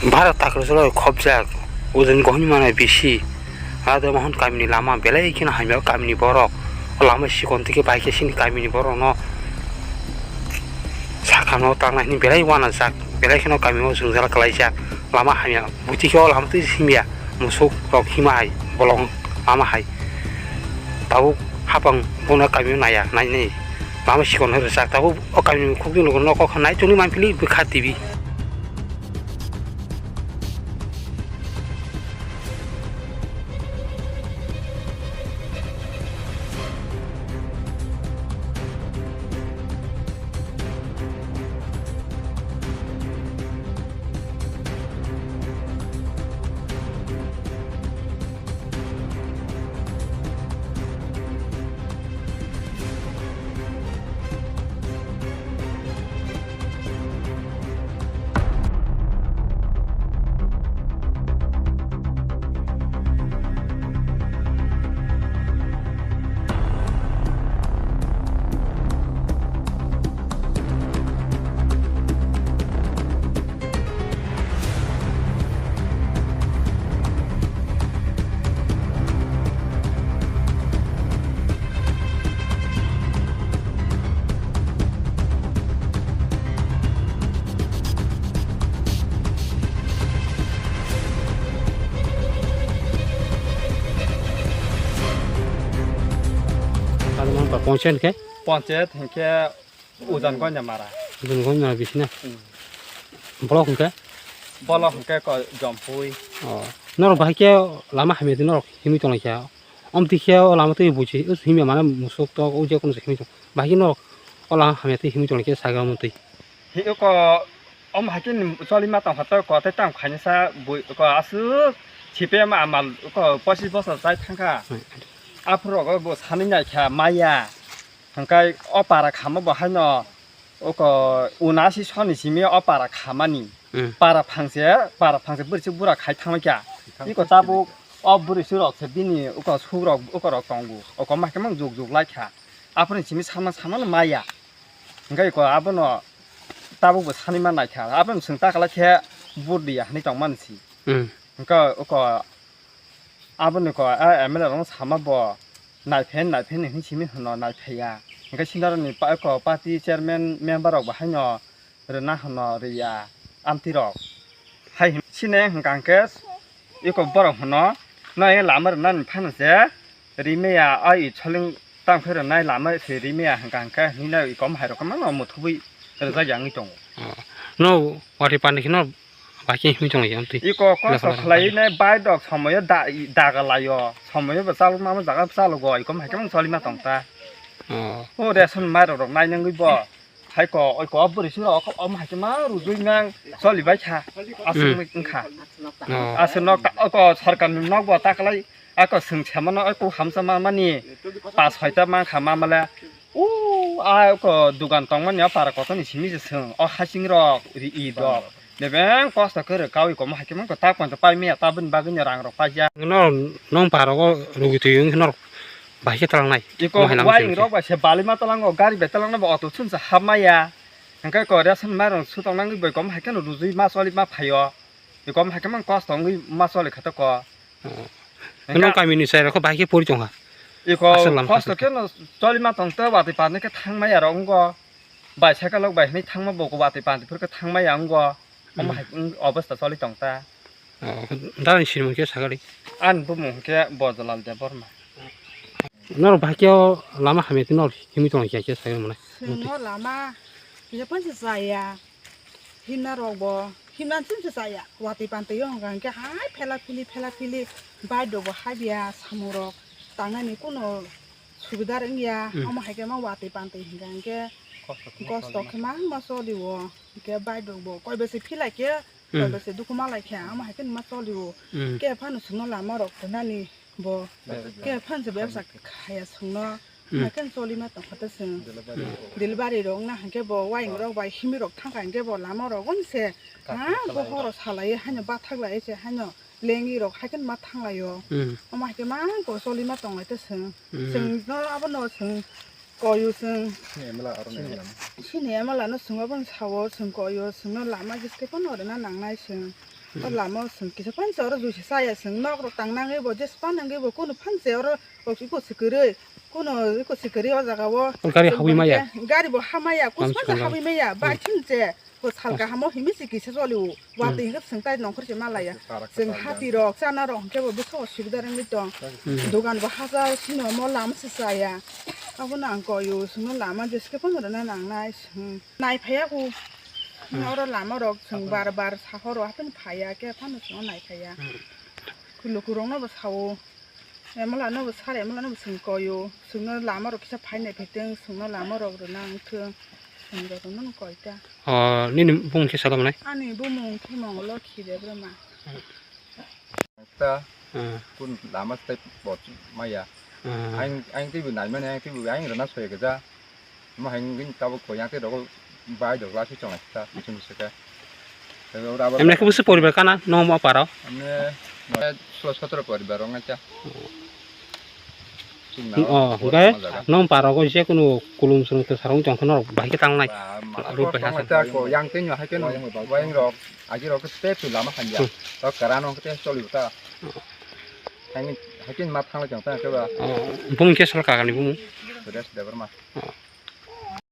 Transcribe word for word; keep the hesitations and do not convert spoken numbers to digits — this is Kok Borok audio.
Bharat takhwlai khopjak, ojon gohini manai bisi. Ado mohon kamini lama belai kheno hamya, kamini borok. O lama sikon tike bai khe sini kamini borok no sakano tangnai hini belai wanajak, belai kheno kamio jwngjal kwlaijak. Lama hamya, buti khe o lama twi simya, musuk rok hima hai, bolong lama hai. Tabuk hapang bono kamio naya, nai nai. Lama sikon hai rwjak, tabuk o kamini khukjwng logo nokho nai chongwi manphili bwkha tibi. Panchayat ke? Panchayat hingke Ujan Gonya Mara. Ujan Gonya Mara bisina. Hmm. Block hingke? Block hingke ko Jompui. Oh. Norok bahai ke lama hamya di norok himui tonglaikha. Om tikhe o lama twi buji, us himya mane musuk tok, o je kono se himya tong. Bahai no o lama hamya twi himya tong khe saga mutwi. Hi ko om hakin choli ma tong khato ko te tang khaini sa bui ko asuk chipe ma amal ko pochis bosor chai thangkha. Hmm. Aphuru go bo sani nai kha maya. Hingkai o para khama bo haino oko unasi soni simi o para khamani. Hmm. Para phangse, para phangse bwrwi se bura khai thangma kya. Iko tabuk o bwrwi se rok se bini oko suk rok oko rok tongo. Oko ma khe mang juk juk lai kha. Aphuru simi sama sama no maya. Hingkai iko abono tabuk bo sani ma nai kha. Abono swng ta kala khe bur dia hani tong man si. Hmm. Hingka oko Aboni ko a M L A rok sama bo naiphen naiphen hinwi simi hwno naiphiya. Hingke senior ni pa-, ko party chairman member rok bo haino rwna hwno rwya amtwi rok. Hai hin-, sini hwnkha hwnkhe iko borok hwno no lama rwnani phano se rimaya a i soling tangphai rwnai lama se rimaya hwnkha hwnkhe hinwi no iko hai rok mano muthubwi rwjak ya wngwi tongo. Oh. No watwi pandi kheno Bahai khe himwi tonglaikha amtwi. Iko kosto khlai ne bai dok somoyo da-, daga laio. Somoyo bo chalok ma jaga chalogo. Iko hai khe choli ma tong ta. Oh. O ration mai rok nai nangwi bo. Hai ko, oi ko, bwrwi sura o, o hai khe ma rujui nang choli bai kha. Aswk wngkha. Oh. Aswk nok ta, o ko sarkar ni nok bo ta klai. Ako swng samano oi kok hamsa ma mani pas hoita ma kha ma male. U a ko dugan tong mani o para kotor ni simi se swng o hasing rok ri i dok. Bebeng kosto khe rwkawi komo hai khe mangko ta pon ta pai maya ta bini bagwi ni rang rok paijak. No nong para go rugi twi wng khe norok bai khe talang nai. Iko wai rok bai se bali ma talang go gari bai talang na bo auto sun sa hap maya. Hingke ko ration mai rok su tong nangwi bai komo hai khe no rujui ma choli ma phaio. Iko hai khe mang kosto wngwi ma choli kha to ko. Oh. Hingke nong kami ni chwrai rok bai khe pori tong kha. Iko aswk lama kosto khe no choli ma tong to watwi pandi khe thang maya rok wng go. Bicycle rok bai hinwi thang ma bo watwi pandi phuru khe thang maya wng go. Omo hmm hai wng obostha choli tong ta. Oh, darani sinimung khe sakali. Ani bumung khe Bojolal Debbarma. Norok bahai khe o lama hamya twi norok himwi tongkha khe sai mwnai. Chwngno lama yapon se chaya. Himna rok bo himna chwng se chaya. Watwi pantwi o hwnka hwnkhe hai phela phili phela phili bike rok bo habya samung rok tangnani kuno subida wngya. Hmm. Omo hai khe ma watwi pantwi hwnka hwnkhe kosto khe ma ma choli o. Hwnkhe bike rok bo koi bwswi phila khe koi hmm bwswi dukhu ma lai khe omo hai khe ma choli o. Hmm. Khe phano chwngno lama rok rwnani. Bo khe phan se bebsa khaya songno, hmm, ma khe choli ma tong kha ta song. Delivery rok na hwnkhe bo wayeng rok bai himwi rok thang kha hwnkhe bo lama rok gon se, ha bo horo salai haino bathak lai se haino lengwi rok hai khe ma thang lai o. Hmm. Omo hai khe ma bo choli ma tong lai ta song. Hmm. Song no abo no song. Koyo chwng. Sini M L A aro nai M L A no. Sini M L A no chwng abo sao chwng koyo chwngno lama giske phano rwna nangnai chwng. O lama o chwng kisa phan se oro juice saya, chwng nok rok tang nangwi bo, jes phan nangwi bo, kunu phan se oro iko se kwrwi, kunu iko se kwrwi o jaga o. O gari chwng habwi maya? Gari bo hamaya, kus phan se habwi maya, bai thim se. Bo sal kaham o himi se kisa choli o. Watwi hwnkhe chwng tai nongkhor se malaya. Chwng hati rok chana rok hwnkhe bo bwsa o subida rwngwi tong. Dogan bo hajar sino mo lama se chaya. Abono ang koi o, chwngno lama jeske phano rwna nangnai chwng. Nai phaiya ku. Oro lama rok chwng bar bar sahoro haphano phaiya khe phano chwngno nai phaiya. Lukurokno bo sao. Emla no bo sar, emla no bo chwng koi o. Chwngno lama rok kisa phainai phaitwng, chwngno lama rok rwna wngthwng. Chwng jotono no koi ta. O, nini bumung khe salo manai? Ani bumung khe Mongolo Khide Brahma. Ta, hmm, kun lama step bot maya. Hmm. Aing, aing tibu nai mani, aing tibu aing rana soya gaja. Ma aing gin tabo ko yang te dogo bai dogla si chonga ta, bichung seke. Emne khe busu poribar kana, no mo paro? Emne, no, solo sotro poribar ong ta. Oh, hingke nong parogo je kunu kulum sulum kwsarong tongkhe norok bahai khe tangnai. Rut bai hasa. Yang tei no hai khe no wayang rok agi rok tei tu lama hanja. Hmm. Rok kara no tei choli ta. Hai hai khe ma thang jang ta khe ba. Oh, bumung khe sal kagani bumung. Suresh Debbarma. Oh.